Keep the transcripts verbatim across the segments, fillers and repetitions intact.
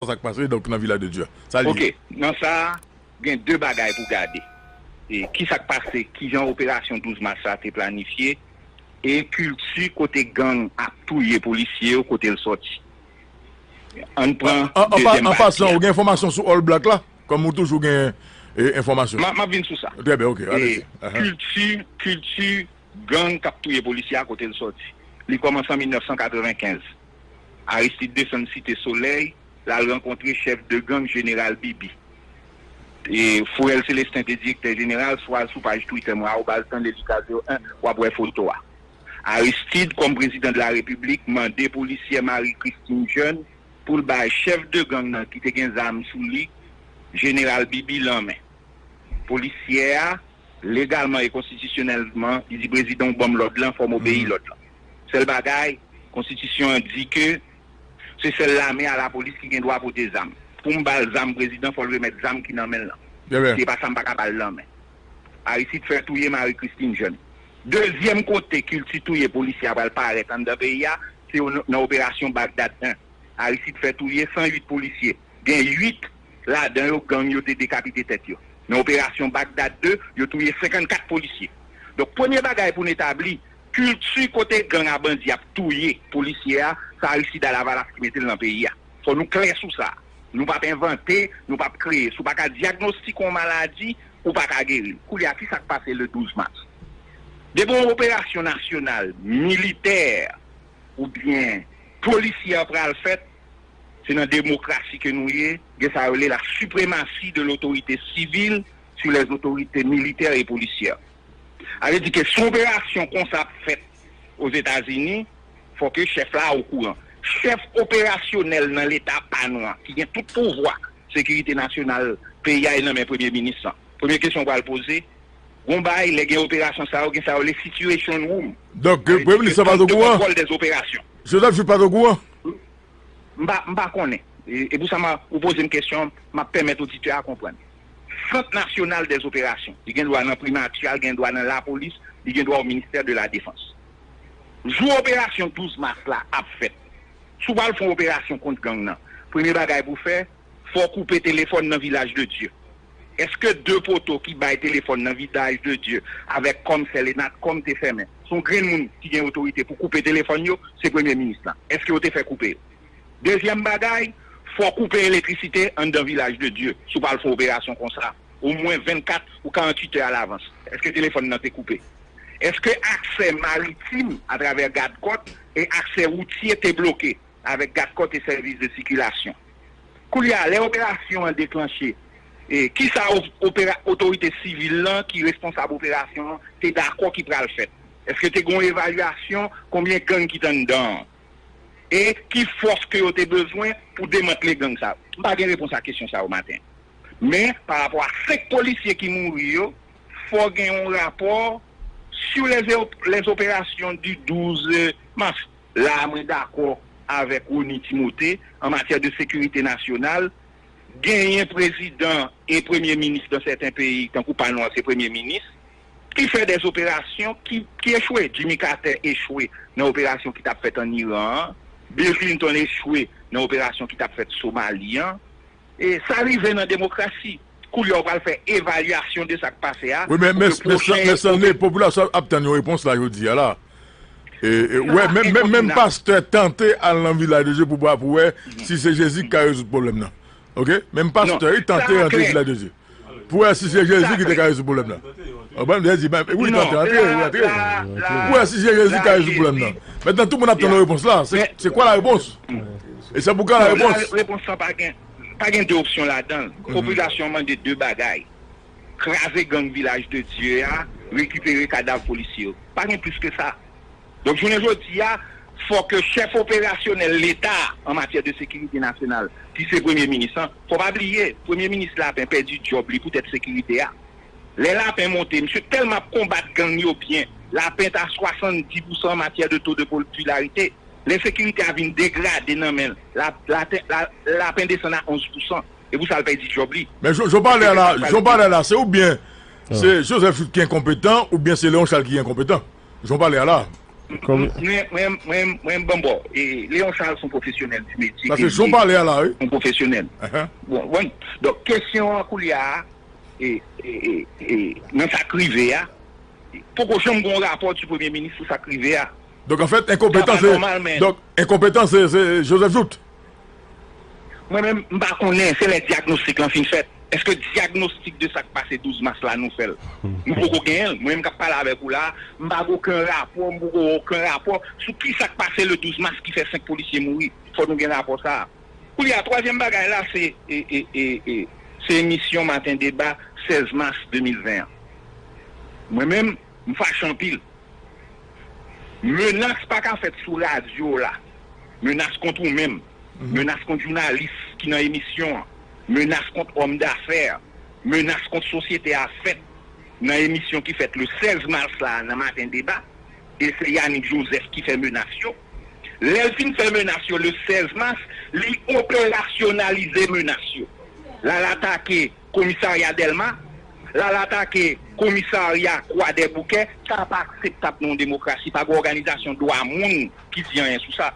sa k pase, donk, nan Vilaj de Dye a. Sa l ye. Ok, nan sa a, gen de bagay pou gade. E, ki sa k pase, kijan operasyon douz mas la te planifye, e kilti kote gang ap touye polisye yo, kote l sòti. Ann pran An, an, an pa- dezyèm an pati pasan, a. Ou gen enfòmasyon sou All Black la? Kòm ou toujou gen e, enfòmasyon. M a- m ap vin sou sa. Trè byen, ok, E, alezi. Ahan. kilti, kilti gang k ap touye polisye a kote l sòti. Li kòmanse an mil nèf san katrevenkenz. Aristide desann Site Solèy, l al rankontre chèf de gang Jeneral Bibi. E, Fourel Célestin te direktè jeneral, swa sou paj Twitter mwen, arobaz tande lucas zewo en, w ap wè foto a. Aristide, kòm prezidan de la repiblik, mande polisyè Marie Christine Jeune pou l bay chèf de gang nan ki te gen zam sou li, Jeneral Bibi, lanmen. Polisyè a, legalman e konstitisyonèlman, li di prezidan ou ban m lòd lan, fò m obeyi lòd lan. Sèl bagay, konstitisyon an di ke se sèl lame a lapolis ki gen dwa pote zam. Pou m ba l zam prezidan, fò l remèt zam ki nan men l lan. Trè byen. Si e pa sa, m pa ka ba l lanmen. Aristide fè touye Marie Christine Jeune. Dezyèm kote kilti touye polisye a pral parèt anndan peyi a, se yo nan operasyon Bagdad en. Aristide fè touye san uit polisye. Gen uit ladan yo gang yo te dekapite tèt yo. Nan operasyon Bagdad de, yo touye senkannkat polisye. Donk, premye bagay pou n etabli, kilti kote gang a bandi ap touye polisye a, sa Aristide a Lavalas ki mete l nan peyi a. Fò nou klè sou sa. Nou p ap envante, nou p ap kreye. Si w pa ka dyagnostike yon maladi, ou pa ka geri l. Koulye a, ki sa k pase le douz mas? Depi yon operasyon nasyonal, militè, oubyen polisyè pral fèt, se nan demokrasi ke nou ye, gen sa yo rele la suprématie de l'autorité civile sur les autorités militaires et policières. Sa vle di ke si yon operasyon konsa ap fèt Ozetazini, fò ke chèf la okouran. Chèf operasyonèl nan leta pa nou an, ki gen tout pouvwa sekirite nasyonal peyi a, e nan men premye minis lan. Premye kesyon w pral poze, gon bagay, lè gen operasyon sa yo, gen sa yo rele situation room. Donk, premye minis la pa t okouran? Kòntwòl dèz operasyon. Joseph Jouthe pa t okouran? M pa, m pa konnen. E, e pou sa, m a, ou poze m kesyon, m ap pèmèt oditè a konprann. Sant Nasyonal dèz Operasyon, li gen dwa nan primati a, li gen dwa nan lapolis, li gen dwa o ministè de la defans. Jou operasyon douz mas la ap fèt, si w pral fè yon operasyon kont gang nan, premye bagay pou w fè, fò w koupe telefòn nan Vilaj de Dye. Èske de poto ki bay telefòn nan Vilaj de Dye avèk kòmsè Lenatcom te fèmen? Se yon grenn moun ki gen otorite pou koupe telefòn yo, se premye minis lan. Èske yo te fè koupe yo? Dezyèm bagay, fò w koupe elektrisite anndan Vilaj de Dye si w pral fè yon operasyon konsa, omwen vennkat ou karanntuit è alavans. Èske telefòn nan te koupe? Èske aksè maritim atravè gadkòt e aksè woutye te bloke avèk gadkòt e sèvis de sikilasyon? Koulye a, lè operasyon an deklanche, e, kisa o- opera- otorite sivil lan ki responsab operasyon an te dakò ki pral fèt? Èske te gen yon evalyasyon konbyen gang ki t anndan an? E ki fòs ke yo te bezwen pou demantle gang sa yo? M pa gen repons a kesyon sa yo maten. Men, pa rapò a senk polisye ki mouri yo, fò gen yon rapò sur les, les opérations du douze mars. La a, mwen dakò avèk Rony Timothé, an matyè de sekirite nasyonal, genyen prezidan e premye minis nan sèten peyi, tankou pa nou an, se premye minis, ki fè dèz operasyon ki, ki echwe. Jimmy Carter echwe nan operasyon ki t ap fèt ann Iran an. Bill Clinton echwe nan operasyon ki t ap fèt Somali an. E sa rive nan demokrasi. Koulye a, w pral fè evalyasyon de sa k pase a. Wi, men, men, men, men Stanley, popilasyon ap tann yon repons la jodi a la. E, e, wè, menm, menm, menm pastè tante al nan Vilaj de Dye pou, pou wè si se Jezi ki ka rezoud pwoblèm nan. Ok? Menm pastè, li tante rantre Vilaj de Dye. Pou wè si se Jezi ki te ka rezoud pwoblèm nan. Ou konprann? Li di, ben, wi, tante, rantre, rantre. Pou wè si se Jezi ki ka rezoud pwoblèm nan. Mentnan, tout moun ap tann yon repons la. Se, se kwa la repons? E se pou kwa la repons? Repons lan pa gen, pa gen de opsyon ladan l. Popilasyon an mande de bagay. Kraze gang Vilaj de Dye a, rekipere kadav polisye yo. Pa gen plis ke sa. Donk, jounen jodi a, fò ke chèf operasyonèl Leta an matyè de sekirite nasyonal, ki se premye minis lan, fò pa bliye, premye minis Lapen pèdi djòb li poutèt sekirite a. Lè Lapen monte, misye tèlman ap konbat gang yo byen, Lapen t a swasanndis pousan an matyè de to de popilarite. Lè sekirite a vin degrade nan men l, la, la, la, Lapen desann a onz pousan. E pou sa l pèdi djòb li. Men jan w pale a la, jan w pale a la, se oubyen se Joseph Jouthe ki enkonpetan, oubyen se Léon Charles ki enkonpetan. Jan w pale a la. Mwen, mwen, mwen, mwen, bon, bon, e, Léon Charles se yon pwofesyonèl di metye ke li ye. Yon pwofesyonèl. Bon, bon. Donk, kesyon an koulye a, e, e, e, e, nan sa k rive a, poko janm gen yon rapò di premye minis sou sa k rive a. Donk, anfèt, enkonpetans se, donk, enkonpetans se, se Joseph Jouthe. Mwen menm, m pa konnen, se lè dyagnostik lan fin fèt. Èske dyagnostik de sa k pase douz mas la nou fè l? Nou poko genyen l. Mwen menm k ap pale avèk ou la, m pa gen okenn rapò, m poko wè okenn rapò sou ki sa k pase le douz mas ki fè senk polisye mouri. Fò nou gen rapò sa a. Koulye a, twazyèm bagay la, se, e, e, e, e, se emisyon Maten Deba sèz mas de mil ven an. Mwen menm, m fache anpil. Menas pa ka fèt sou radyo la. Menas kont ou menm. Menas kont jounalis ki nan emisyon an. Menas kont òm dafè. Menas kont sosyete a fèt nan emisyon ki fèt le sèz mas la nan Maten Deba. E se Yanick Joseph ki fè menas yo. Lè l fin fè menas yo le sèz mas, li operasyonalize menas yo. L al atake komisarya Dèlma, l al atake komisarya Kwadèboukè. Sa pa akseptab nan yon demokrasi. Pa gen òganizasyon dwa moun ki di anyen sou sa.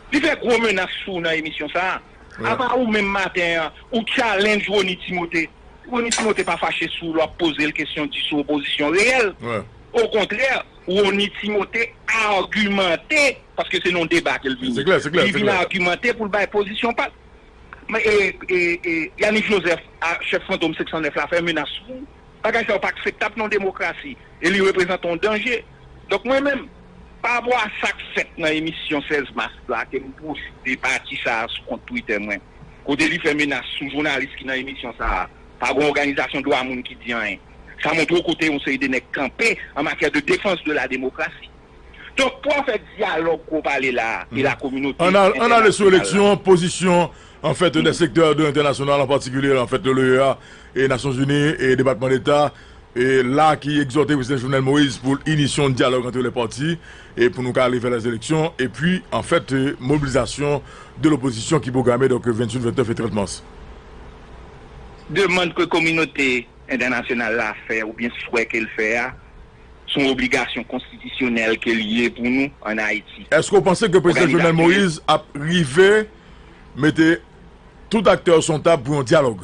Li fè gwo menas sou w nan emisyon sa a. Apa ou menm maten an, ou challenge Rony Timothé. Rony Timothé pa fache sou w lè w ap poze l kesyon di sou opozisyon reyèl. Okontrè, Rony Timothé agimante, paske se nan yon deba ke l vini. Li vin agimante pou l bay pozisyon pa l. Men, e, e, e, Yanick Joseph, a, chèf Fantom senk san nèf la, fè menas sou ou. Bagay sa yo pa akseptab nan yon demokrasi. E li reprezante yon danje. Donk, mwen menm, pa rapò a sa k fèt nan emisyon sèz mas la, ke m poste pati sa a sou kont Twitter mwen, kote li fè menas sou jounalis ki nan emisyon sa a, pa gen òganizasyon dwa moun ki di anyen. Sa montre w kote yon seri de nèg kanpe an matyè de defans de la demokrasi. Donk, pou afè dyalòg ke w pale la a, e la kominote entènasyonal la. Ann ale sou eleksyon, pozisyon, anfèt, de sektè de entènasyonal, an patikilye, anfèt, l'O E A, e Nasyonzini, e Depatman Deta, e la ki egzòte Prezidan Jovenel Moïse pou l inisye yon dyalòg ant lè pati, e pou nou ka ale vè lèzeleksyon, epi, anfèt, e mobilizasyon de lopozisyon ki pwograme, donk, venntuit, vennèf e trant mas. Demann ke kominote entènasyonal la fè, oubyen swè ke l fè a, se yon obligasyon konstitisyonèl ke l ye pou nou ann Ayiti. Èske w panse ke Prezidan Jovenel Moïse ap rive mete tout aktè yo sou yon tab pou yon dyalòg?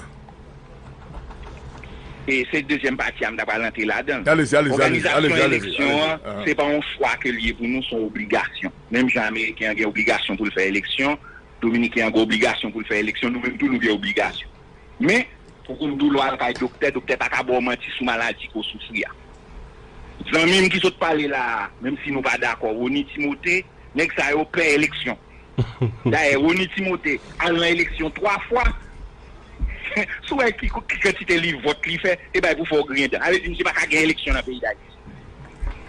E se dezyèm pati a m ta pral antre ladan l. Òganizasyon eleksyon an, se pa yon chwa ke l ye pou nou, se yon obligasyon. Menm jan Ameriken an gen obligasyon pou l fè eleksyon, Dominiken an gen obligasyon pou l fè eleksyon, nou menm tou nou gen obligasyon. Men, poko m di w lè w al kay doktè, doktè pa ka ba w manti sou maladi ke w soufri a. Zanmi m ki sot pale la a, menm si nou pa dakò, Rony Timothé, nèg sa yo pè eleksyon. Dayè, Rony Timothé al nan eleksyon twa fwa. Si w wè ki, ki kantite li vòt li fè, e bay pou fè w griyen dan. Sa vle di misye pa ka gen eleksyon nan peyi Dayiti.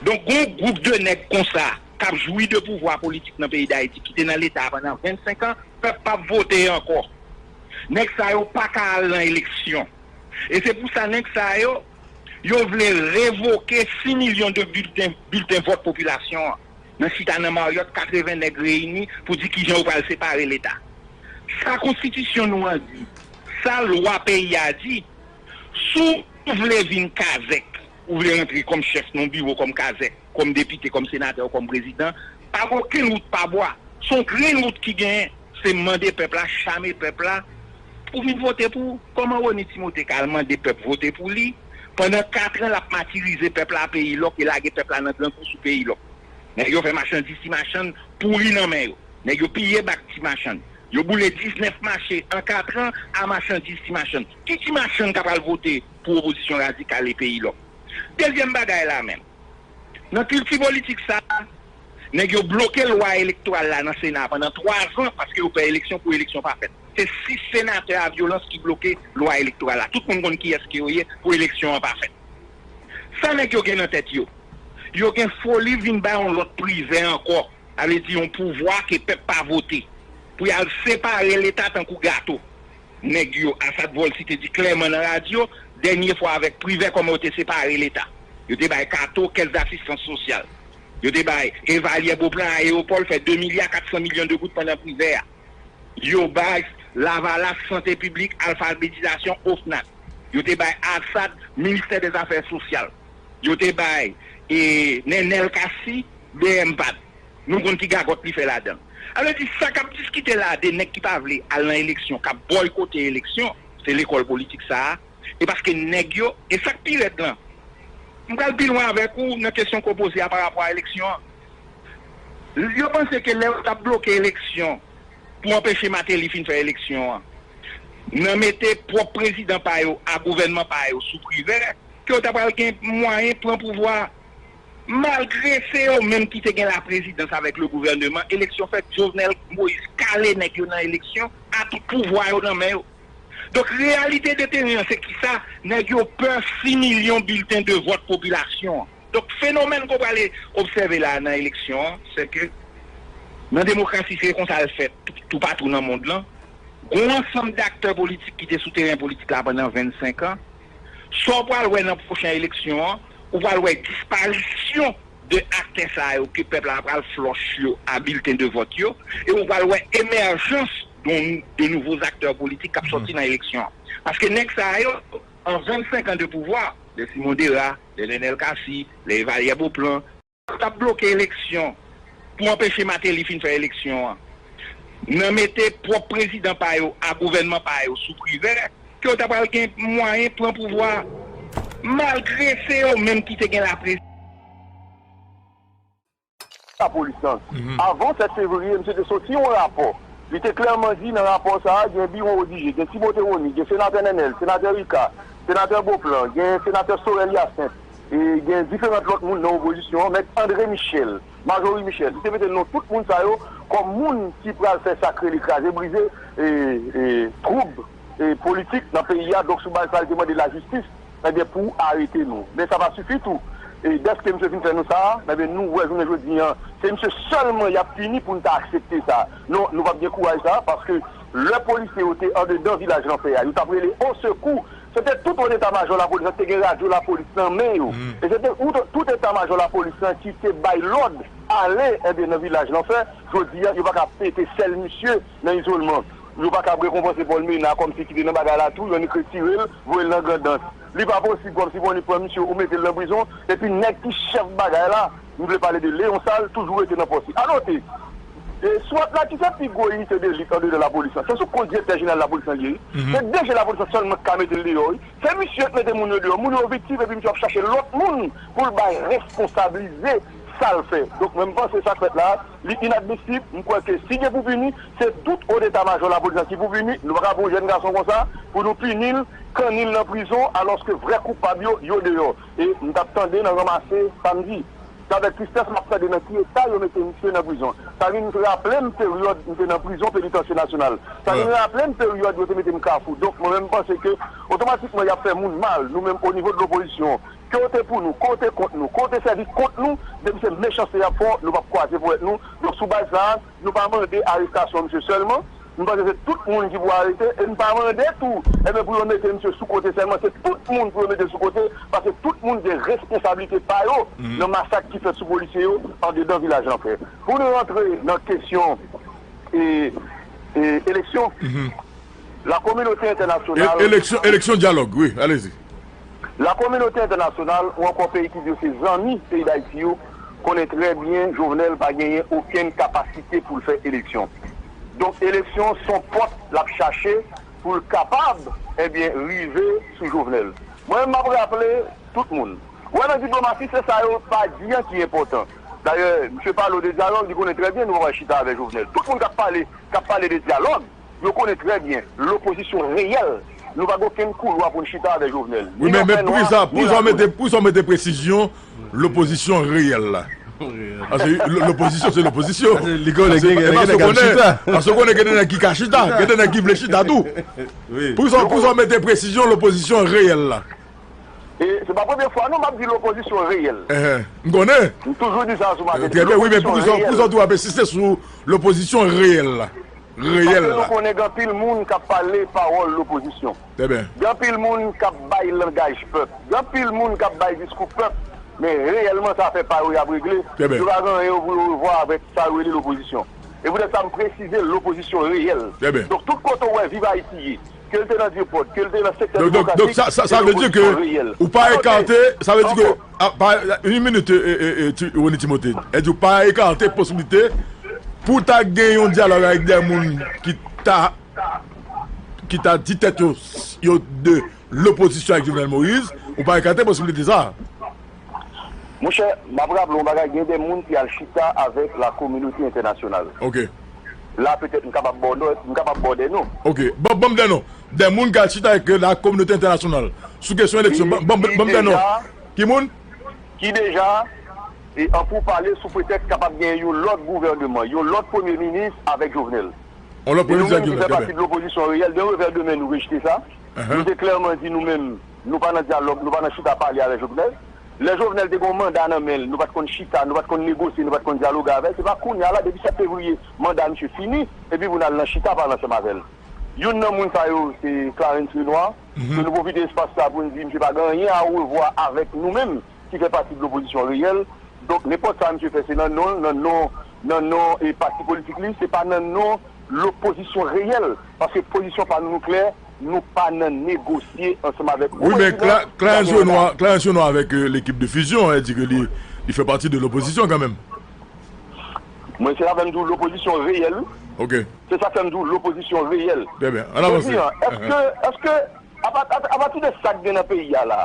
Donk, gon gwoup de nèg konsa k ap jwi de pouvwa politik nan peyi Dayiti, ki te nan Leta a pandan vennsenk an, pèp p ap vote ankò. Nèg sa yo pa ka al nan eleksyon. E se pou sa nèg sa yo, yo vle revoke sis milyon de bilten, bilten vòt popilasyon an, nan chita nan Marriott, katreven nèg reyini pou di kijan yo pral separe Leta. Sa konstitisyon nou an di, sa lwa peyi a di, si w vle vin kazèk, ou vle rantre kòm chèf nan yon biwo, kòm kazèk, kòm depite, kòm senatè, kòm prezidan, pa gen okenn wout pa bwa. Se yon grenn wout ki genyen. Se mande pèp la, chame pèp la pou vin vote pou ou. Kòman Rony Timothé ka al mande pèp vote pou li, pandan kat an l ap matirize pèp la a peyi lòk e lage pèp la nan grangou sou peyi lòk? Nèg yo fè machandiz ti machann pouri nan men yo. Nèg yo piye bak ti machann. Yo boule diznèf mache an kat an a machandiz ti machann. Ki ti machann k ap al vote pou opozisyon radikal e peyi lòk? Dezyèm bagay la menm, nan kilti politik sa a, nèg yo bloke lwa elektoral la nan Sena a pandan twa zan paske yo pè eleksyon pou eleksyon pa fèt. Se sis senatè a vyolans ki bloke lwa elektoral la. Tout moun konn kiyès ke yo ye pou eleksyon an pa fèt. Sa nèg yo gen nan tèt yo? Yo gen foli vin bay yon lòt Privè ankò. Sa vle di yon pouvwa ke pèp pa vote. Pou y al separe Leta tankou gato. Nèg yo, Assad Volcy te di klèman nan radyo, dènye fwa avèk Privè kòman yo te separe Leta. Yo te bay Kato kès dasistans sosyal. Yo te bay Evalye Beauplan ayewopò l fè de milya kat san milyon de goud pandan Privè a. Yo bay Lavalas sante piblik, alfabetizasyon, OFNAC. Yo te bay Assad ministè dèzafè sosyal. Yo te bay, e, Nenel Cassy B M pad. Nou konn ki gagòt li fè ladan. Sa vle di, sa k ap diskite la de nèg ki pa vle al nan eleksyon, k ap bòykote eleksyon, se lekòl politik sa a. E paske nèg yo, e sa k pi rèd lan, m pral pi lwen avèk ou nan kesyon ke w poze a pa rapò a eleksyon an. Yo panse ke lè yo t ap bloke eleksyon pou anpeche Martelly fin fè eleksyon an, nan mete pwòp prezidan pa yo a gouvènman pa yo sou Privè, ke yo ta pral gen mwayen pran pouvwa a. Malgre se yo menm ki te gen laprezidans avèk le gouvèneman, eleksyon fèt, Jovenel Moïse kale nèg yo nan eleksyon a tout pouvwa yo nan men yo. Donk, reyalite de teren an, se kisa? Nèg yo pè sis milyon bilten de vòt popilasyon an. Donk, fenomèn ke w prale obsève la nan eleksyon an, se ke nan demokrasi, se konsa l fèt tou, toupatou nan mond lan. Gon ansanm de aktè politik ki te sou teren politik la pandan vennsenk an. Sa w pral wè nan pwochen eleksyon an, ou pral wè disparisyon de aktè sa yo ke pèp la pral flòch yo a bilten de vòt yo, e ou pral wè emèjans de, de nouveaux acteurs politiques k ap sòti nan eleksyon an. Paske nèg sa yo, an vennsenk an de pouvwa, lè Simon Dera, lè Nenel Cassy, lè Evalière Beauplan, t ap bloke eleksyon pou anpeche Martelly fin fè eleksyon an, nan mete pwòp prezidan pa yo a gouvènman pa yo sou Privè, ke yo ta pral gen mwayen pran pouvwa a, malgre se yo menm ki te gen laprezidans. Lapolis lan. Avan sèt fevriye, misye te soti yon rapò. Li te klèman di nan rapò sa a, gen Biron Odigé, gen Timote Rony, gen senatè Nenel, senatè Ricard, senatè Beauplan, gen senatè Sorel Hyacinthe, e gen diferan lòt moun nan opozisyon an, Mèt André Michel, Marjorie Michel. Li te mete non tout moun sa yo kòm moun ki pral fè sa k rele kraze brize, e, e, twoub, e, politik nan peyi a. Donk, sou baz sa, li te mande lajistis, ebyen, pou arete nou. Men sa pa sifi tou. E dèske misye fin fè nou sa, ebyen, nou wè jounen jodi an, se misye sèlman y ap pini pou n ta aksepte sa. Non, nou p ap gen kouraj sa, paske lè polisye yo te andedan Vilaj Lanfè a, yo t ap rele osekou. Se te tout wòt eta majò lapolis lan, te gen radyo lapolis nan men yo. E se te tout, tout eta majò lapolis lan ki te bay lòd ale, ebyen, nan Vilaj Lanfè. Jodi a, yo pa ka mete sèl misye nan izolman. Yo pa ka ap rekonpanse Paul Ménard kòmsi ki te nan bagay la tou, yo annik retire l, voye l nan Grandans. Li pa posib kòmsi pou annik pran misye ou mete l nan prizon, epi nèg ki chèf bagay la, m vle pale de Léon Sal, toujou rete nan pòs li. A note, e, SWAT la ki fè pi gwo inite delit andedan lapolis lan, se sou kont direktè jeneral lapolis lan li ye, wi. Se D G lapolis lan sèlman ki ka mete l deyò, wi. Se misye k mete moun yo deyò. Moun yo viktim, epi misye ap chache lòt moun pou l bay responsablize sa l fè. Donk, mwen, m panse sa k fèt la, li inadmisib. M kwè ke si gen pou pini, se tout wòt eta majò lapolis lan ki pou pini. Nou pa ka pran yon jèn gason konsa pou nou pini l, kanni l nan prizon, alòske vrè koupab yo, yo deyò. E m t ap tande nan ranmase samdi. Se avèk tristès m ap tande nan ki eta yo mete misye nan prizon. Sa vin raple m peryòd m te nan prizon Penitansye Nasyonal. Sa vin raple m peryòd yo te mete m Kafou. Donk, mwen menm, m panse ke otomatikman y ap fè moun mal. Nou menm, o nivo de lopozisyon, ke w te pou nou, ke w te kont nou, ke w te sèvi kont nou, depi se mechanste y ap fè w, nou p ap kwaze ponyèt nou. Donk, sou baz sa a, nou pa mande arestasyon misye sèlman. M panse se tout moun ki pou arete, e m pa mande tou, ebyen, pou yo mete misye sou kote sèlman. Se tout moun pou yo mete sou kote, paske tout moun gen responsablite pa yo nan masak ki fèt sou polisye yo andedan Vilaj Lanfè. Pou nou rantre nan kesyon, e, e, eleksyon, la kominote entènasyonal. E, eleksyon, eleksyon dyalòg, wi, alezi. La kominote entènasyonal, ou ankò peyi ki di yo se zanmi peyi Dayiti yo, konnen trè byen Jovenel pa genyen okenn kapasite pou l fè eleksyon. Donk, eleksyon se yon pòt l ap chache pou l kapab, ebyen, rive sou Jovenel. Mwen menm, m ap raple tout moun. Ou wè, nan diplomasi, se sa yo pa di an ki enpòtan. Dayè, misye pale w de dyalòg, li konnen trè byen nou pa pral chita avè Jovenel. Tout moun k ap pale, k ap pale de dyalòg, yo konnen trè byen, lopozisyon reyèl, nou pa gen okenn koulwa pou n chita avè Jovenel. Wi, men, men poukisa, poukisa w mete, poukisa w mete presizyon lopozisyon reyèl la? Paske lo-, lopozisyon, se lopozisyon. Paske li konnen gen, gen nèg k ap chita. Paske w konnen gen de nèg ki ka chita, gen de nèg ki vle chita tou. Poukisa, poukisa w mete presizyon lopozisyon reyèl la? E se pa premye fwa non m ap di lopozisyon reyèl. M konnen. M toujou di sa sou maten. Trè byen, wi, men poukisa, poukisa w toujou ap ensiste sou lopozisyon reyèl la? Reyèl la. Paske nou konnen gen anpil moun k ap pale pawòl lopozisyon. Trè byen. Gen anpil moun k ap bay langaj pèp. Gen anpil moun k ap bay diskou pèp. Men reyèlman, sa fè pa yo y ap regle. Trè byen. Yo pa gen anyen yo pou yo revwa avèk sa yo rele lopozisyon. E poutèt sa, m presize lopozisyon reyèl. Trè byen. Donk, tout kote w wè Viv Ayiti ye, ke l te nan Depot, ke l te nan sektè demokratik, se yon opozisyon reyèl. Donk, donk, sa, sa, sa vle di ke ou pa ekate, sa vle di ke, a, pa, yon minit, e, e, e, e, Ti-, Rony Timothé. E di ou pa ekate posiblite pou ta gen yon dyalòg avèk de moun ki ta, ki ta di tèt yo, yo de lopozisyon avèk Jovenel Moïse, ou pa ekate posiblite sa. Monchè, m ap raple w yon bagay, gen de moun ki al chita avèk la kominote entènasyonal. Ok. La, petèt, m kapab ba w nò, m kapab ba w de non. Ok. Ban, ban m de non. De moun ki al chita avèk la kominote entènasyonal. Sou kesyon eleksyon, ban, ban, ban m de non. Ki moun? Ki deja, e, an poupale sou pretèks kapab gen yon lòt gouvèneman, yon lòt premye minis avèk Jovenel. Yon lòt premye minis avèk Jovenel, trè byen. E nou menm ki fè pati de lopozisyon reyèl, de revè de men, nou rejte sa. Nou te klèman di nou menm, nou pa nan dyalòg, nou pa nan chita pale avèk Jovenel. Lè Jovenel te gen yon manda nan men l, nou pa t konn chita, nou pa t konn negosye, nou pa t konn dyaloge avè l. Se pa kounye a la, depi sèt fevriye, manda misye fini, epi pou n al nan chita pale ansanm avè l. Youn nan moun sa yo, se Clarens Renois, ke nou pwofite espas sa pou n di misye pa gen anyen a revwa avèk nou menm, ki fè pati de lopozisyon reyèl. Donk, nenpòt sa misye fè, se nan non, nan non, nan non e pati politik li, se pa nan non lopozisyon reyèl. Paske pozisyon pa nou, nou klè, nou pa nan negosye ansanm avèk yon prezidan ki pa gen manda. Wi, men Cla-, Clarens Renois, Clarens Renois avèk, euh, l'équipe de fusion, hein, di ke li, li fè pati de lopozisyon kanmenm. Mwen, se sa fè m di w lopozisyon reyèl, wi. Ok. Se sa fè m di w lopozisyon reyèl. Trè byen. Ann avanse. Jodi a, èske, èske, apa-, apa-, apati de sa k gen nan peyi a la,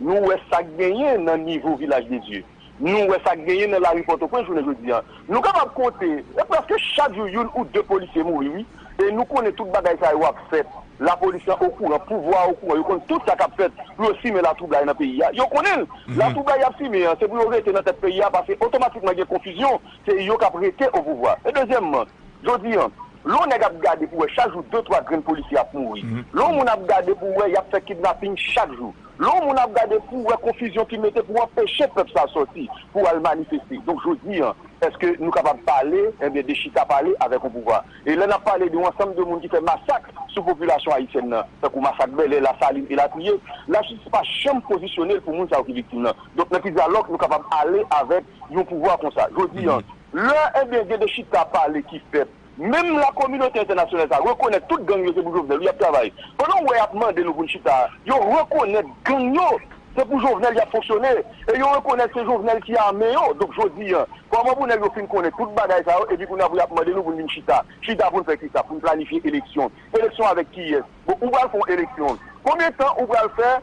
nou wè sa k genyen nan nivo Vilaj de Dye. Nou wè sa k genyen nan lari Pòtoprens jounen jodi a. Nou kapab konte, e prèske chak jou, youn ou de polisye mouri, wi. E nou konnen tout bagay sa yo ap fèt. Lapolis lan okouran, pouvwa a okouran, yo konn tout sa k ap fèt pou yo simen latwoublay nan peyi a. Yo konnen l. Latwoublay y ap simen an, se pou yo rete nan tèt peyi a, paske otomatikman gen konfizyon, se yo k ap rete o pouvwa. E dezyèmman, jodi a, lè yon nèg ap gade pou wè chak jou de twa grenn polisye ap mouri. Lè yon moun ap gade pou wè y ap fè kidnaping chak jou. Lè yon moun ap gade pou wè konfizyon ki mete pou anpeche pèp sa sòti, pou al manifeste. Donk, jodi a, èske nou kapab pale, ebyen, de chita pale avèk yon pouvwa? E lè n ap pale de yon ansanm de moun ki fè masak sou popilasyon ayisyèn nan, tankou masak Bèlè, Lasalin, elatriye, lajistis pa janm pozisyone l pou moun sa yo ki viktim nan. Donk, nan ki dyalòg nou kapab ale avèk yon pouvwa konsa? Jodi a, lè, ebyen, gen de chita pale ki fèt, menm la kominote entènasyonal sa rekonèt tout gang yo se pou Jovenel, wi, y ap travay. Pandan w wè y ap mande nou pou n chita a, yo rekonèt gang yo, se pou Jovenel y ap fonksyone. E yo rekonèt se Jovenel ki ame yo. Donk, jodi a, kòman pou nèg yo fin konnen tout bagay sa yo, epi kounye a pou y ap mande nou pou n vin chita? Chita pou n fè kisa? Pou n planifye eleksyon. Eleksyon avèk kiyès? Bon, ou pral fè yon eleksyon. Konbyen tan ou pral fè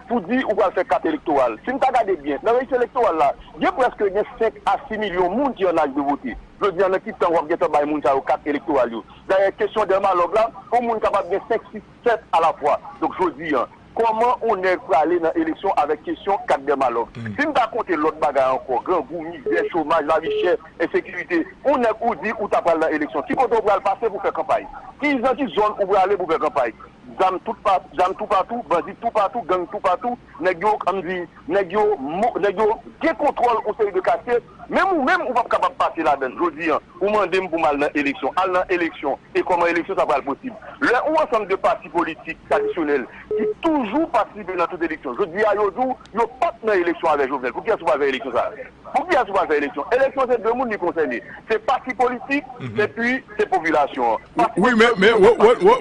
pou di ou pral fè kat elektoral? Si n ta gade byen, nan rejis elektoral la, gen prèske gen senk a sis milyon moun ki an laj de vote. Jodi a, nan ki tan w ap gentan bay moun sa yo kat elektoral yo? Dayè, kesyon dèmalòg la, yon moun kapab gen senk, sis, sèt alafwa. Donk, jodi a, kòman yon nèg prale nan eleksyon avèk kesyon kat dèmalòg? Si n ta konte lòt bagay ankò, grangou, mizè, chomaj, lavi chè, ensekirite, yon nèg ou di ou ta pral nan eleksyon, ki kote w pral pase pou fè kanpay? Ki, nan ki zòn ou prale pou fè kanpay? Zam tout pa-, zam toupatou, bandi toupatou, gang toupatou, nèg yo, ann di, nèg yo mo-, nèg yo gen kontwòl yon seri de katye, menm ou menm, ou p ap kapab pase ladan l. Jodi a, ou mande m pou m al nan eleksyon. Al nan eleksyon. E kòman eleksyon sa pral posib? Lè yon ansanm de pati politik tradisyonèl ki toujou patisipe nan tout eleksyon, jodi a, yo di w yo p ap nan eleksyon avèk Jovenel. Pou kiyès ou pral fè eleksyon sa a? Pou kiyès ou pral fè eleksyon? Eleksyon se de moun li konsène. Se pati politik, epi se popilasyon an. Wi, men, men,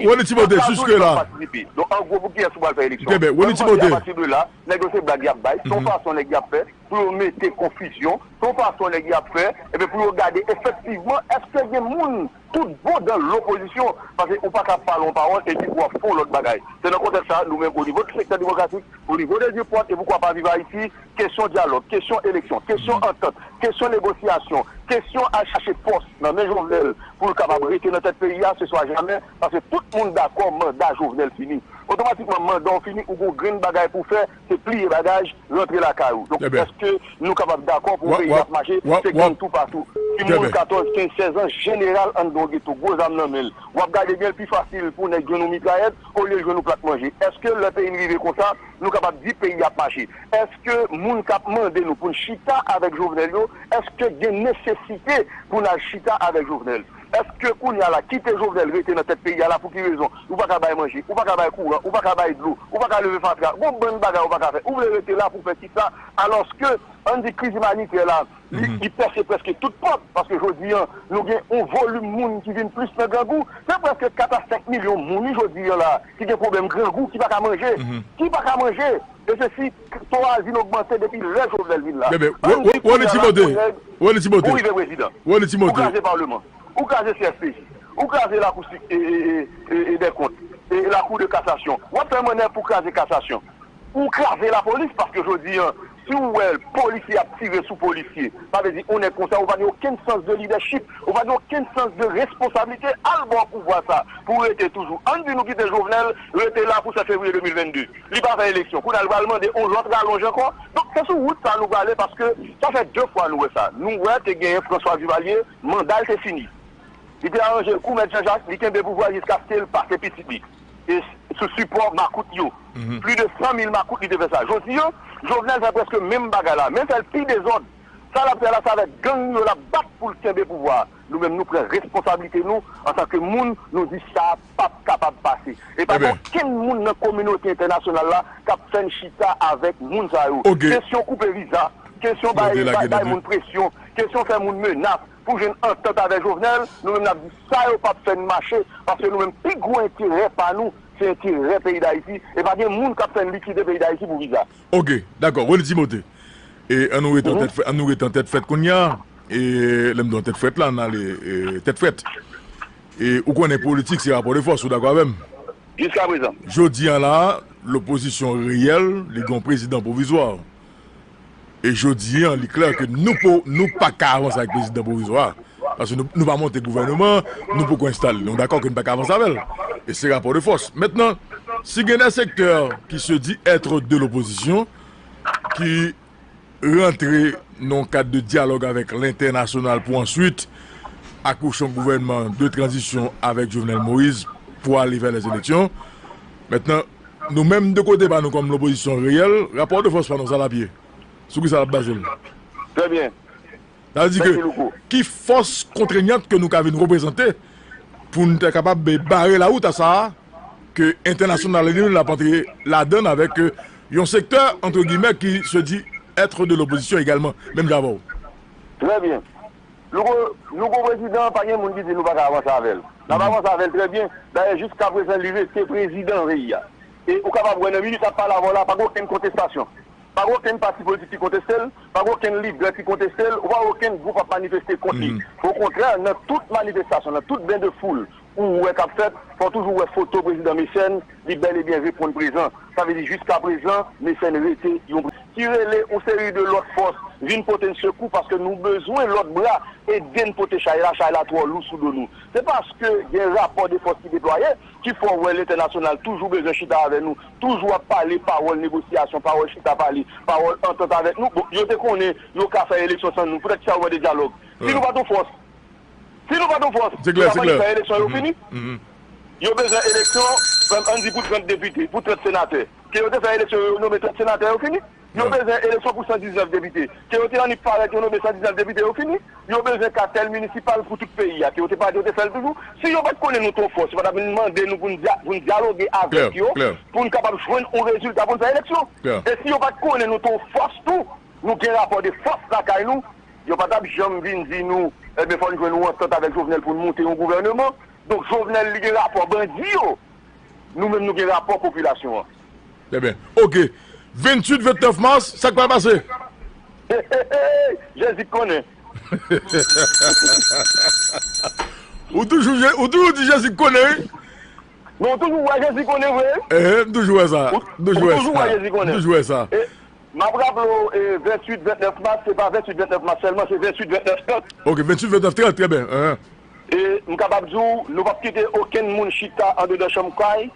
Rony Timothé, jiske la. Donk, an gwo, pou kiyès ou pral fè eleksyon? Trè byen, Rony Timothé. Apati de la, nèg yo se blag y ap bay. Se yon fason nèg y ap fè pou yo mete konfizyon, se yon fason nèg y ap fè, ebyen, pou yo gade efektivman, èske gen moun tout bon dan lopozisyon, paske ou pa ka pale yon pawòl epi pou w ap fè yon lòt bagay. Se nan kontèks sa a, nou menm, onivo sektè demokratik, onivo de Depot, e poukwa pa Viv Ayiti, kesyon dyalòg, kesyon eleksyon, kesyon antant, kesyon negosyasyon, kesyon al chache pòs nan men Jovenel pou l kapab rete nan tèt peyi a, se swa jamè, paske tout moun dakò manda Jovenel fini. Otomatikman, manda w fini, ou gon grenn bagay pou fè, se pliye bagaj, rantre lakay ou. Donk, èske nou kapab dakò pou yon peyi ap mache, se gang toupatou? Timoun katòz, kenz, sèz an, jeneral anndan yon geto, gwo zam nan men l. W ap gade byen, l pi fasil pou nèg jwenn yon mitrayèt olye l jwenn yon plat manje. Èske lè peyi n rive konsa, nou kapab di peyi ap mache? Èske moun k ap mande nou pou n chita avèk Jovenel yo, èske gen nesesite pou n al chita avèk Jovenel? Èske kounye a la, kite Jovenel rete nan tèt peyi a la pou ki rezon? Ou pa ka bay manje, ou pa ka bay kouran, ou pa ka bay dlo, ou pa ka leve fatra, gon bann bagay ou pa ka fè. Ou vle rete la pou fè kisa? Alòske, ann di kriz imanitè la, li, li pèse prèske tout pòt. Paske jodi a, nou gen yon volim moun ki vin plis nan grangou. Se prèske kat a senk milyon moun, wi, jodi a la, ki gen pwoblèm grangou, ki pa ka manje. Ki pa ka manje. E se si to a vin ogmante depi lè Jovenel vin la. Ann di kounye a la, Rony Timote, pou rive prezidan. Ou kraze palman. Ou kraze C S P J. Ou kraze lakou e, e, e, e, e dèkont. E lakou de kasasyon. W ap fè mannèv pou kraze kasasyon. Ou kraze lapolis paske jodi a, si w wè polisye ap tire sou polisye, sa vle di yon nèg konsa, ou pa gen okenn sans de lidèchip, ou pa gen okenn sans de responsablite, al bò pouvwa sa, pou w rete toujou. Ann di nou kite Jovenel rete la pou sèt fevriye de mil vennde. Li pa fè eleksyon. Kounye a, li pral mande yon lòt ralonj ankò. Donk, se sou wout sa nou prale, paske sa fè de fwa nou wè sa. Nou wè te genyen François Duvalier, manda l te fini. Li te aranje l kou Mèt Janjak, li kenbe pouvwa jiskaske l pase pitit li. E sou sipò makout yo. Plis de san mil makout li te fè sa. Jodi a, Jovenel fè prèske menm bagay la, men fè l pi dezòd. Sa l ap fè la, se avèk gang yo l ap bat pou l kenbe pouvwa a. Nou menm, nou pran responsablite nou antanke moun, nou di sa p ap kapab pase. E pa gen okenn moun nan kominote entènasyonal la k ap fè n chita avèk moun sa yo. Kesyon koupe viza, kesyon bay, bay, bay moun presyon, kesyon fè moun menas pou jwenn antant avèk Jovenel, nou menm n ap di sa yo p ap fè n mache, paske nou menm pi gwo enterè pa nou, se enterè peyi Dayiti, e pa gen moun k ap fè n likide peyi Dayiti pou viza. Ok, dakò. Rony Timote. E ann nou rete an tèt frèt, ann nou rete an tèt frèt kounye a. E lè m di an tèt frèt la, n ale, e, tèt frèt. E ou konnen politik se rapò de fòs, ou dakò avè m? Jiska prezan. Jodi a la, lopozisyon reyèl, li gen yon prezidan pwovizwa. E jodi a, li klè ke nou po, nou pa ka avanse avèk prezidan pwovizwa a. Paske nou, nou pa monte gouvènman, nou poko enstale. Nou dakò ke nou pa ka avanse avè l. E se rapò de fòs. Mentnan, si gen de sektè ki se di être de l'opposition, ki rantre nan yon kad de dyalòg avèk lentènasyonal pou answit akouche yon gouvènman de tranzisyon avèk Jovenel Moïse pou ale vè lèzeleksyon. Mentnan, nou menm de kote pa nou kòm lopozisyon reyèl, rapò de fòs pa nou sa l ap ye? Sou ki sa l ap baze l? Trè byen. Sa vle di ke ki fòs kontreyant ke nou ka vin reprezante pou n ta kapab bare lawout a sa a ke entènasyonal li menm l ap antre ladan l avèk, euh, yon sektè, entre guillemets, ki se di être de l'opposition également, menm jan avè w. Trè byen. Nou gon, nou gon prezidan, pa gen moun ki di nou pa ka avanse avè l. N ap avanse avè l trè byen. Dayè, jiska prezan, li rete prezidan peyi a. E ou kapab wè nan minit l ap pale avè w la, pa gen okenn kontestasyon. Pa gen okenn pati politik ki konteste l, pa gen okenn lidè ki konteste l, ou pa wè okenn gwoup ap manifeste kont li. Okontrè, nan tout manifestasyon, nan tout ben de foul ou wè k ap fèt, fò w toujou wè foto prezidan Mecène, li bèl e byen reponn prezan. Sa vle di jiska prezan, Mecène rete yon pre-, ki rele yon seri de lòt fòs vin pote n sekou paske nou bezwen lòt bra ede n pote chay la, chay la twò lou sou do nou. Se paske gen rapò de fòs ki deplwaye, ki fè w wè lentènasyonal toujou bezwen chita avè nou, toujou ap pale pawòl negosyasyon, pawòl chita pale, pawòl antant avèk nou. Bon, yo te konnen yo ka fè eleksyon san nou. Poutèt kisa yo mande dyalòg? Si nou pa t yon fòs, si nou pa t yon fòs, yo t ap annik fè eleksyon, yo fini. Yo bezwen eleksyon, ann di pou trant depite, pou trant senatè. Ke yo te fè eleksyon, yo nome trant senatè, yo fini. Yo bezwen eleksyon pou san diznèf depite. Ke yo te annik parèt, yo nome san diznèf depite, yo fini. Yo bezwen katèl minisipal pou tout peyi a. Ke yo te parèt, yo te fè l toujou. Si yo pa t konnen nou t yon fòs, yo pa t ap vin mande nou pou n dya-, pou n dyaloge avèk yo, pou n kapab jwenn yon rezilta pou n fè eleksyon. E si yo pa t konnen nou t yon fòs tou, nou gen rapò de fòs lakay nou, yo pa t ap janm vin di nou, ebyen, fò n jwenn yon antant avèk Jovenel pou n monte yon gouvèneman. Donk, Jovenel, li gen rapò bandi yo. Nou menm, nou gen rapò popilasyon an. Trè byen. Ok. Venntuit, vennèf mas, sa k pral pase? Jezi k konnen. Ou toujou, ou toujou di Jezi k konnen, wi. Men ou toujou wè Jezi konnen vre, wi. Eh, m toujou wè sa. M toujou wè sa. M toujou wè sa. M ap raple w, e, venntuit, vennèf mas, se pa venntuit, vennèf mas sèlman, se venntuit, vennèf, trant. Ok, venntuit, vennèf, trant, trè byen. E m kapab di w, nou p ap kite okenn moun chita andedan chanm kay,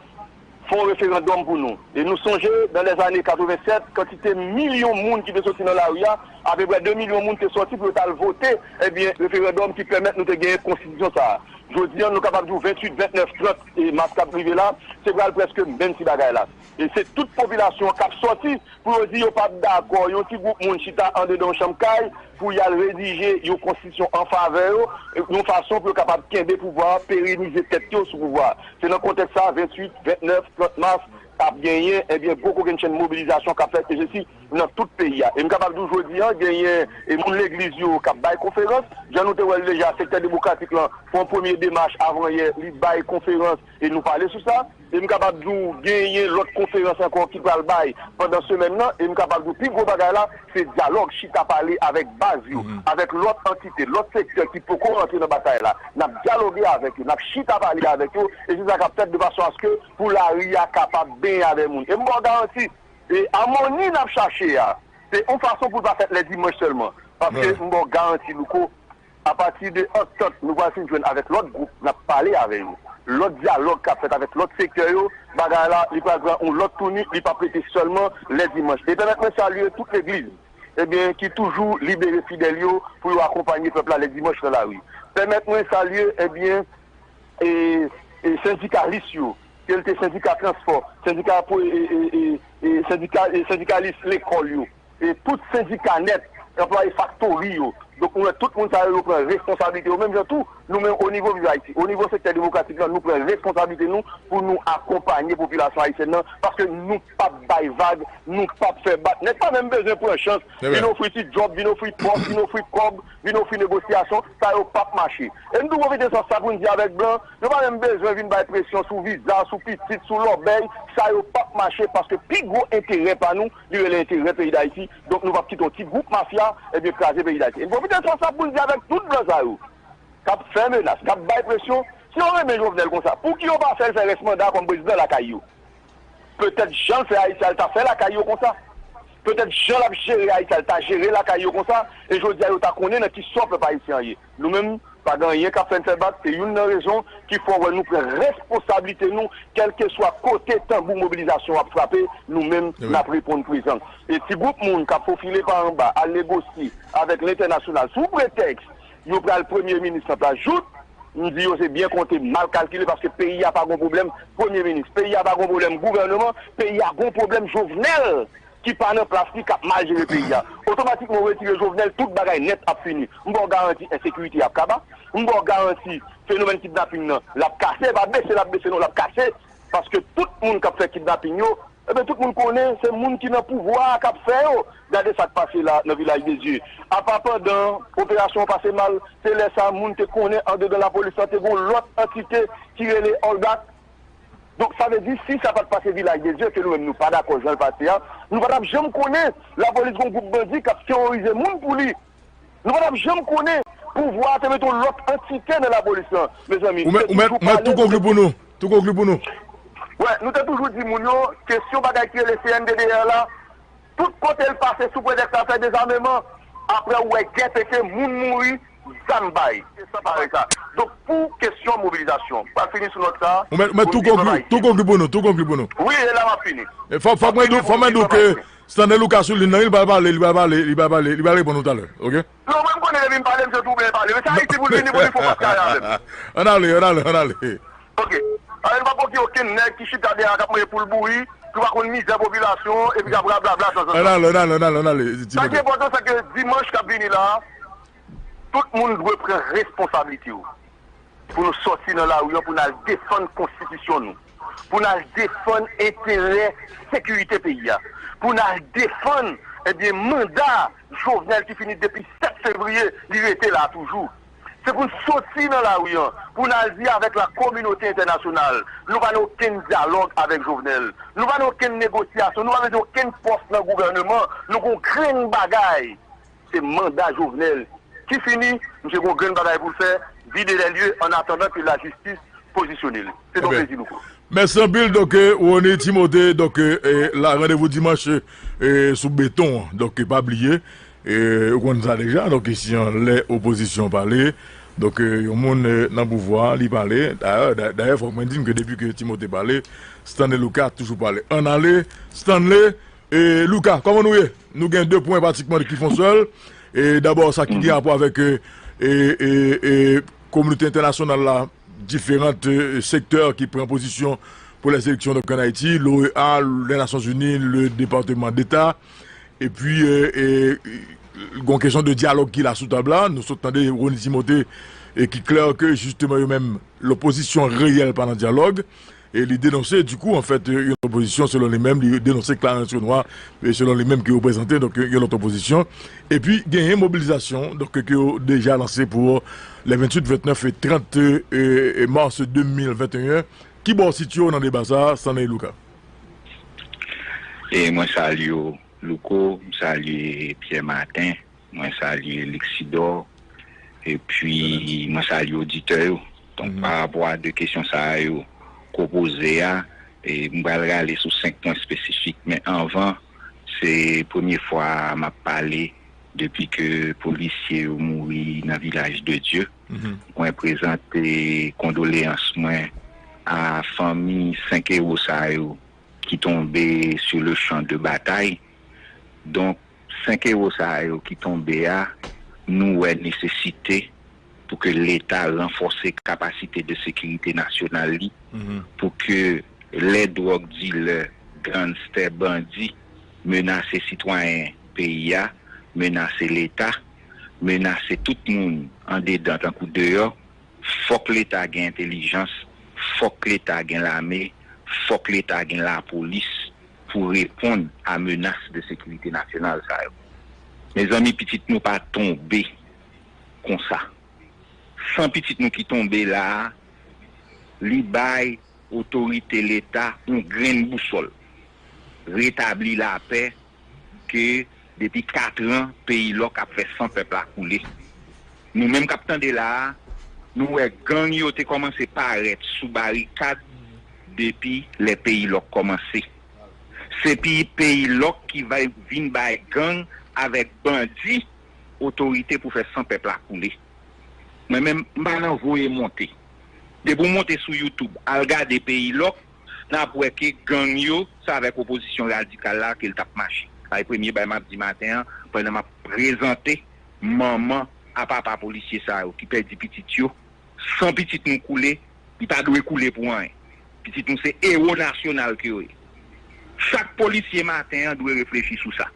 fè yon referandòm pou nou. E nou sonje, dans les années quatre-vingt-sept, kantite milyon moun ki te soti nan lari a, apeprè de milyon moun te sòti pou yo t al vote, ebyen, referandòm ki pèmèt nou te genyen konstitisyon sa a. Jodi a, nou kapab di w venntuit, vennèf, trant e mas k ap rive la, se pral prèske menm ti bagay la. E se tout popilasyon an k ap sòti pou yo di yo p ap dakò yon ti gwoup moun chita andedan yon chanm kay pou y al redije yon konstitisyon an favè yo, yon fason pou yo kapab kenbe pouvwa a, perenize tèt yo sou pouvwa a. Se nan kontèks sa a, venntuit, vennèf, trant mas, ap genyen, ebyen, gwo kokennchenn mobilizasyon k ap fèt, e se si nan tout peyi a. E m kapab di w jodi a, genyen e moun legliz yo k ap bay konferans. Jan nou te wè l deja, sektè demokratik lan fè yon premye demach avanyè, li bay konferans e nou pale sou sa. E m kapab di w genyen lòt konferans ankò ki pral bay pandan semèn nan. E m kapab di w pi gwo bagay la, se dyalòg, chita pale avèk baz yo, avèk lòt antite, lòt sektè ki poko rantre nan batay la. N ap dyaloge avèk yo, n ap chita pale avèk yo. E se sa k ap fèt de fason aske pou lari a kapab benyen avè moun. E m ba w garanti, e amoni n ap chache a, se yon fason pou l pa fèt lè dimanch sèlman. Paske m ba w garanti, Louko, apati de antant nou pral fin jwenn avèk lòt gwoup, n ap pale avè yo. Lòt dyalòg k ap fèt avèk lòt sektè yo, bagay la, li pral pran yon lòt touni, li p ap rete sèlman lè dimanch. E pèmèt mwen salye tout legliz, ebyen, ki toujou libere fidèl yo pou yo akonpanye pèp la lè dimanch nan lari. Pèmèt mwen salye, ebyen, e, e sendikalis yo, ke l te sendika transpò, sendika, e, e, e, e, sendika, e sendikalis lekòl yo, e tout sendika nèt, anplwaye faktori yo. Donk, nou wè tout moun sa yo, yo pran responsablite yo, menm jan tou, nou menm, o nivo Viv Ayiti, o nivo sektè demokratik lan, nou pran responsablite nou pou nou akonpanye popilasyon ayisyèn nan, paske nou p ap bay vag, nou p ap fè bat. Nèg pa menm bezwen pran chans, vin ofri ti djòb, vin ofri pòs, vin ofri kòb, vin ofri negosyasyon, sa yo p ap mache. E m tou pwofite sans sa pou n di avèk blan, yo pa menm bezwen vin bay presyon sou viza, sou pitit, sou lòbèy, sa yo p ap mache paske pi gwo enterè pa nou, li rele enterè peyi Dayiti. Donk nou p ap kite yon ti gwoup mafya, ebyen, kraze peyi Dayiti. E m pwofite sans sa pou n di avèk tout blan sa yo k ap fè menas, k ap bay presyon, si yo renmen Jovenel konsa, pouki yo pa fè l fè rès manda kòm prezidan lakay yo? Petèt jan l fè Ayiti a, l ta fè lakay yo konsa. Petèt jan l ap jere Ayiti a, l ta jere lakay yo konsa. E jodi a, yo ta konnen nan ki sò pèp ayisyen an ye. Nou menm, pa gen anyen k ap fè n fè bak. Se youn nan rezon ki fè w wè nou pran responsablite nou, kèlkeswa kote tanbou mobilizasyon ap frape, nou menm, n ap reponn prezan. E ti gwoup moun k ap fofile pa anba, al negosye avèk lentènasyonal sou pretèks yo pral premye minis nan plas Jouthe, m di yo se byen konte, mal kalkile, paske peyi a pa gon pwoblèm premye minis, peyi a pa gon pwoblèm gouvèneman, peyi a gon pwoblèm Jovenel ki pa nan plas li, k ap mal jere peyi a. Otomatikman, ou retire Jovenel, tout bagay nèt ap fini. M ba w garanti, ensekirite a ap kaba. M ba w garanti, fenomèn kidnaping nan, l ap kase, e pa bese l ap bese non, l ap kase. Paske tout moun k ap fè kidnaping yo, ebyen, tout moun konnen se moun ki nan pouvwa a k ap fè yo. Gade sa k pase la nan Vilaj de Dye. Apa pandan operasyon an pase mal, se lè sa a moun te konnen andedan lapolis lan te gen yon lòt antite ki rele Olga. Donk, sa vle di, si sa pa t pase Vilaj de Dye, ke nou menm nou pa dakò jan l pase a, nou pa t ap janm konnen lapolis gon gwoup bandi k ap teworize moun pou li. Nou pa t ap janm konnen pouvwa a te mete yon lòt antite nan lapolis lan. Mezanmi, ou mèt, ou mèt, ou mèt tou konkli pou nou. Tou konkli pou nou. Wè, nou te toujou di moun yo, kesyon bagay ki rele C N D D R la, tout kote l pase sou pretèks afè dezameman, apre ou wè gèteke moun mouri, zam bay. Se san parèy sa. Donk, pou kesyon mobilizasyon, m pral fini sou nòt sa a. Ou mèt, ou mèt tou konkli, tou konkli pou nou, tou konkli pou nou. Wi, e la m ap fini. E fò, fòk mwen di w, fòk mwen di w ke Stanley Lucas sou liy nan, li pral pale, li pral pale, li pral pale, li pral reponn ou talè, oke? Non, mwen m konnen depi m pale, m se tou byen pale. Men se Ayiti pou l vini, pou li fè yon pòt kay avè m. Ann ale, ann ale, ann ale. Oke. Alò, n pa poke okenn nèg ki chita dèyè a k ap manje poul bouri, ki pa konn mizè popilasyon, epi k ap rablabla san, san, san. Ann ale, ann ale, ann ale, ann ale, Timote. Sa ki enpòtan, se ke dimanch k ap vini la a, tout moun dwe pran responsablite yo. Pou nou sòti nan lari an, pou n al defann konstitisyon nou, pou n al defann enterè sekirite peyi a, pou n al defann, ebyen, manda Jovenel ki fini depi sèt fevriye, li rete la toujou. Se pou n sòti nan lari an, pou n al di avèk lakominote entènasyonal, nou pa nan okenn dyalòg avèk Jovenel, nou pa nan okenn negosyasyon, nou pa bezwen okenn pòs nan gouvèneman, nou gon grenn bagay. Se manda Jovenel ki fini, misye gon grenn bagay pou l fè, vide les lieux en attendant que la justice pozisyone l. Se yon plezi, Louko. Mèsi anpil, donk, eh, Rony Timothée, donk, eh, eh, la, randevou dimanch, eh, sou beton an. Donk, eh, pa bliye, eh, ou konn sa deja, donk, si anlè opozisyon pale, donk, eh, yon moun, eh, nan pouvwa, li pale. Dayè, da-, dayè, fòk mwen di n ke depi ke Timothée pale, Stanley Lucas toujou pale. Ann ale, Stanley, E, Lucas, kòman nou ye? Nou gen de pwen pratikman ki fè yon sèl. E, dabò, sa ki gen rapò avèk, e, e, e, e, kominote entènasyonal la, diferan sektè ki pran pozisyon pou lèzeleksyon, donk, ann Ayiti, l'OEA, Lènasyonzini, le Departement d'État, epi gon kesyon de dyalòg ki la sou tab la. Nou sot tande Rony Timothé, e ki klè ke jisteman yo menm, lopozisyon reyèl pa nan dyalòg. E li denonse, dikou, anfèt, yon opozisyon, selon li menm, li denonse Clarence Renois, e selon li menm ki reprezante, donk, yon lòt opozisyon. Epi genyen mobilizasyon, donk, ke yo deja lanse pou lè venntuit, vennèf e trant e, e mas de mil venteyen. Ki bò w sitiye w nan deba sa a, Stanley Lucas? E mwen salye w, Louko, m salye Pierre Martin, mwen salye Lexidor, epi mwen salye oditè yo. Donk, pa rapò a de kesyon sa a yo ke w poze a, e m pral rale sou senk pwen espesifik, men anvan, se premye fwa m ap pale depi ke polisye yo mouri nan Vilaj de Dye. Mwen prezante kondoleyans mwen a fanmi senk ewo sa yo ki tonbe sur le champ de bataille. Donk, senk ewo sa yo ki tonbe a, nou wè nesesite pou ke Leta ranfòse kapasite de sekirite nasyonal li, pou ke lè dwòg dilè, gangstè, bandi menase sitwayen peyi a, menase Leta, menase tout moun andedan tankou deyò, fòk Leta gen entèlijans, fòk Leta gen lame, fòk Leta gen lapolis pou reponn a menas de sekirite nasyonal sa yo. Mezanmi, pitit nou pa tonbe konsa. San pitit nou ki tonbe la a, li bay otorite Leta yon grenn bousòl. Retabli lapè ke depi kat an, peyi lòk ap fè san pèp la koule. Nou menm k ap tande la a, nou wè gang yo te kòmanse parèt sou barikad depi lè peyi lòk kòmanse. Se pi peyi lòk ki va vin bay gang avèk bandi otorite pou fè san pèp la koule. Mwen menm, m pa nan voye monte. Depi w monte sou YouTube, al gade peyi lòk, n ap wè ke gang yo, se avèk opozisyon radikal la ke l t ap mache. Sa e premye bagay m ap di maten an, pandan m ap prezante manman a papa polisye sa yo ki pèdi pitit yo, san pitit nou koule, li pa dwe koule pou anyen. Pitit nou se ewo nasyonal ke yo ye. Chak polisye maten an dwe reflechi sou sa.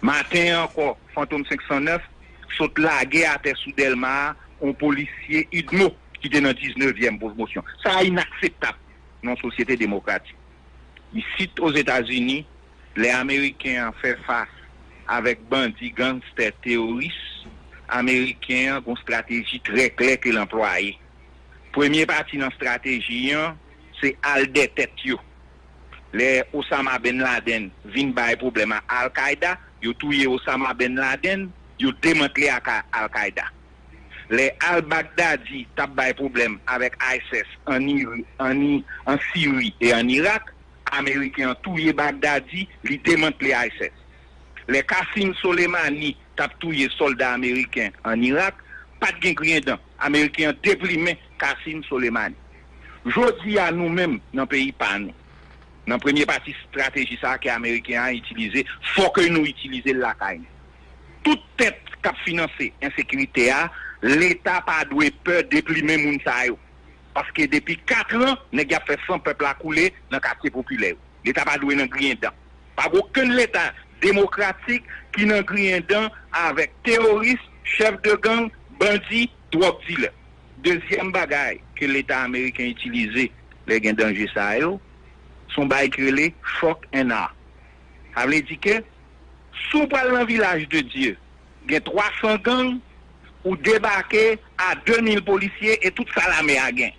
Maten an ankò, Fantom senk san nèf sot lage atè sou Dèlma a yon polisye UDMO ki te nan diznevyèm pwomosyon. Sa inakseptab nan yon sosyete demokratik. Isit Ozetazini, lè Ameriken an fè fas avèk bandi, gangstè, teworis, Ameriken an gon estrateji trè klè ke l anplwaye. Premye pati nan estrateji an, se al dèyè tèt yo. Lè Osama Bin Laden vin bay pwoblèm a Al Qaeda, yo touye Osama Bin Laden, yo demantle Al Qaeda. Lè Al Baghdadi t ap bay pwoblèm avèk ISIS ann Siri e ann Irak, Ameriken an touye Baghdadi, li demantle ISIS. Lè Qasem Soleimani t ap touye sòlda ameriken ann Irak, pa t gen griyen dan. Ameriken an deplimen Qasem Soleimani. Jodi a, nou menm, nan peyi pa nou, nan premye pati estrateji sa a ke Ameriken an itilize, fòk nou itilize l lakay nou. Tout tèt k ap finanse ensekirite a, Leta pa dwe pè deplimen moun sa yo. Paske depi kat an, nèg y ap fè san pèp la koule nan katye popilè yo. Leta pa dwe nan griyen dan. Pa gen okenn Leta demokratik ki nan griyen dan avèk teworis, chèf de gang, bandi, dwòg dilè. Dezyèm bagay ke Leta ameriken itilize lè gen danje sa yo, se yon bagay ki rele shock and awe. Sa vle di ke si w pral nan Vilaj de Dye, gen twa san gang, ou debake a de mil polisye e tout sa lame a gen.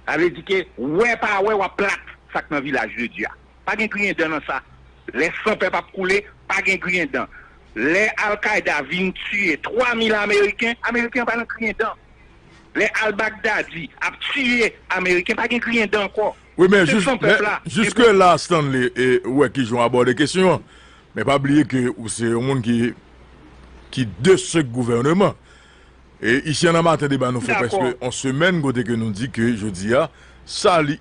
Sa vle di ke wè pa wè w ap plat sa k nan Vilaj de Dye a. Pa gen griyen dan nan sa. Lè san pèp ap koule, pa gen griyen dan. Lè Al Qaeda vin tiye twa mil Ameriken, Ameriken an pa nan griyen dan. Lè Al Baghdadi ap tiye Ameriken, pa gen griyen dan ankò. Wi, men jis, men, jiske la, Stanley, e, ou wè kijan w abòde kesyon an. Men pa bliye ke ou se yon moun ki, ki de sèk gouvèneman. E isi an nan Maten Deba, nou fè prèske yon semèn kote ke nou di ke jodi a, sa li